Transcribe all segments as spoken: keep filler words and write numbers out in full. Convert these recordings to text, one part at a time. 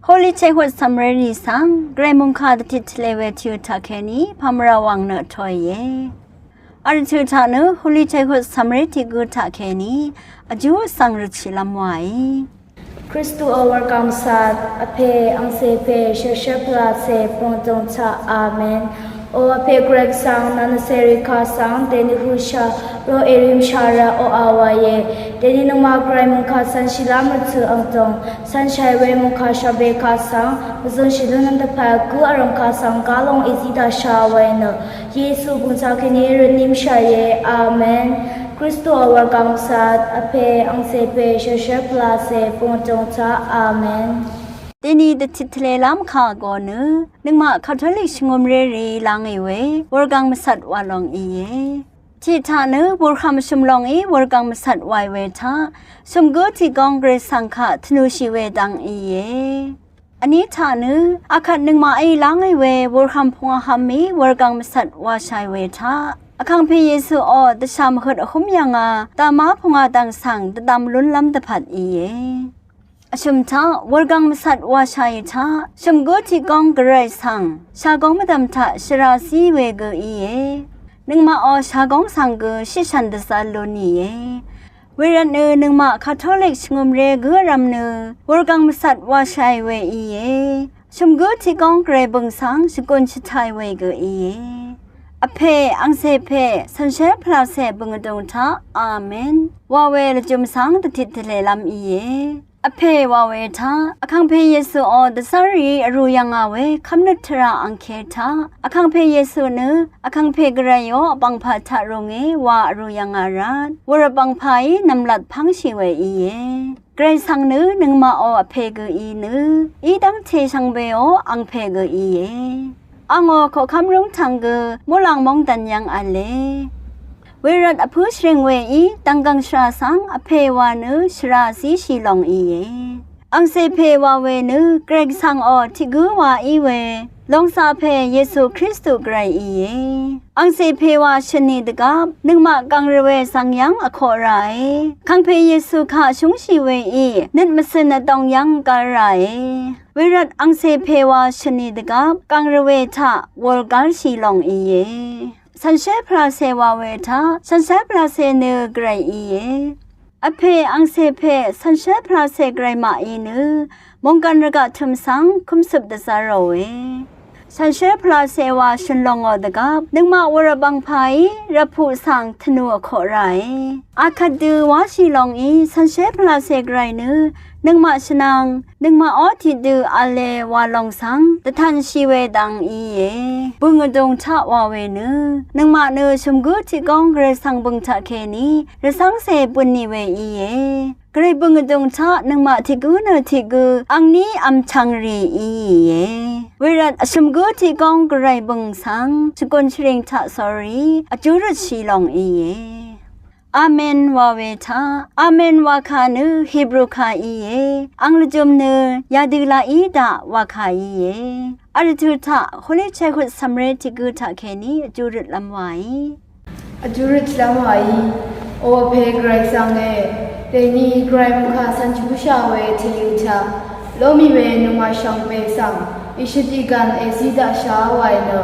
Holy Childhood Summary rì svng Gvray mungkà dvtit tvle we tø taq kèní pamra wang nø toye. Vtø taq nø Holy Childhood Summary tiq gø taq kèní vjú vsvng røtshì lv́m wàí. Kristu ò wurgvng mvsat, Vpè, Angcè pè, Shvshvpvlacè, Bø̀ngdùng taq. Amen. O Vpè Gvray Gvsvng, nvng nvcèrì kaq svng dèní høsha ro èrìmsha rvt oqà wàìe. Dèní nøngmaq Gvray mungkà cv̄nshì lv́m rvtø̀ angtòng cv̄nshàì we mungkà shvbe kaq svng mvzøngshì lún lv́m dvpvt gǿ vrv̀m kaq svng gá long èzí daqsha wàì nø Yesu bø̀ng taq kèní røtnimshàìe. Amen. Kristu ò wurgvng mvsat, Vpè, Angcè pè, Shvshvpvlacè, Bø̀ngdùng taq. Amen. Dèní dvtit tvle lv́m kà go nø nøngmaq Katolik shvngømré rì lv́ngì we wurgvng mvsat wa long íe. Tiq taq nø wurhv̀m shø̀m longí wurgvng mvsat wàì we taq shø̀m gǿ tiq góng Gvray svng kaq tvnùshì we dvng íe. Vní taq nø akvt nøngmaqí lv́ngì we wurhv̀m pungahv̄m mí wurgvng mvsat wàshàì we taq Vkàngpè Yesu ò dvshà mvhøt vhúm yv̀ngà dvmá pungà dv̀ng svng dvdvm lún lv́m dvpvt íe. Vshø̀m taq wurgvng mvsat wàshàì taq shø̀m gǿ tiq góng Gvray svng shagóng mvdv̀m taq shvra zí we gø íe. Nøngmaq ò shagóng svng gø shiqshv̀n dvzv̄l lún íe. Wervt nø nøngmaq Katolik shvngømré gǿ vrv̀m nø wurgvng mvsat wàshàì we íe. Shø̀m gǿ tiq góng Gvray bø̀ng svng shvgùn shvtàì we gø íe. Vpè, Angcè pè, Shànshér Pvlacè Bø̀ng Vdùng taq. Amen. Wa we lvjø̀m svng dvtit tvle lv́m íe. Vpè wa we taq Vkàngpè Yesu ò dvzv́rrì vrù yv̀ngà we kv́mnøt tvrà angkè taq Vkàngpè Yesu nø Vkàngpè Gvrayò vbàngpà taq rùnge wa vrù yv̀ngà rvt wur vbàngpàí nv̀mlat pv́ngshì we íe. Gvray svng nø nøngmaqò Vpè gø í nø í dv́ngte shvngbeò angpè gø íe. Angò koqkv́m rúngtv̀ng gø muqlàng móng dv̀n yv́ng v̄le. Wervt vpǿ shvrìng weí dv̀nggv̀ng shvra svng Vpè wa nø shvra zíshì long íe. Angcè pè wa we nø Gvray Gvsvng ò tiq gǿ wa í we lòngzaq pè Yesu Kristu Gvray íe. Angcè pè wa shø̀n nì dvgvp nøngmaq gv̀ng rvwè zvng yv́ng vkoq ràe. Vkàngpè Yesu kaq shúngshì weí nøt mvcø̀n vdòng yv́ng gv́l ràe. Wervt angcè pè wa shø̀n nì dvgvp gv̀ng rvwè taq wul gv́lshì long íe. Shànshér Pvlacè wa we taq Shànshér Pvlacè nø Gvray íe. Vpè, Angcè pè, Shànshér Pvlacè Gvray maqí nø mònggv̀n rvgaq tø̀m svng kømcøp dvzv́r ròe. Shànshér Pvlacè wa shø̀n lòngò dvgvp nøngmaq wur vbàngpàí rvpuq svng tvnù vkoq ràe. Akvt dø wáshì longí Shànshér Pvlacè Gvray nø nøngmaq shvnvng nøngmaqò tiqdø v̄le wa lòng svng dvtv̀nshì we dvng íe. Bø̀ng Vdùng taq wa we nø nøngmaq nø shø̀m gǿ tiq góng Gvray svng bø̀ng taq kèní rvcv́ngcè bø̀n nì we íe. Gvray Bø̀ng Vdùng taq nøngmaq tiq gǿ nø tiq gǿ angní vmchvng rì íe. Wervt vshø̀m gǿ tiq góng Gvray bø̀ng svng shvgùn shvring taq sórí vjú røtshì long íe. Amen wa we taq, amen wa kà nø Hebru kà íe. Ang lvjø̀m nø yadø laq í daq wa kà íe. Vdø tø taq Holy Childhood Summary tiq gø taq kèní vjú røt lv́m waí. Vjú røt lv́m waí. O Vpè Gvray Gvsvng e, dèní Gvray mvkà cv̄n shvbúshà we tèyø taq lómì we nøngmaq shvngbe svng ìshøt ìgv̀n èzí daqsha waì nø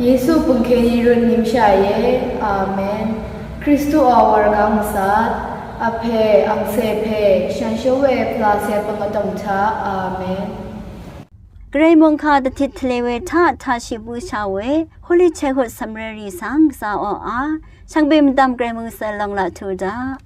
Yesu bø̀ng kèní røt nimshàìe. Amen. Kristu ò wurgvng mvsat, Vpè, Angcè pè, Shànshér we Pvlacè Bø̀ng Vdùng taq. Amen. Gvray mungkà dvtit tvle we taq taqshì bǿshà we Holy Childhood Summary svng gvzà oqà shvngbe mvdv̀m Gvray mø̀ngsøl lòng laq tuq daq.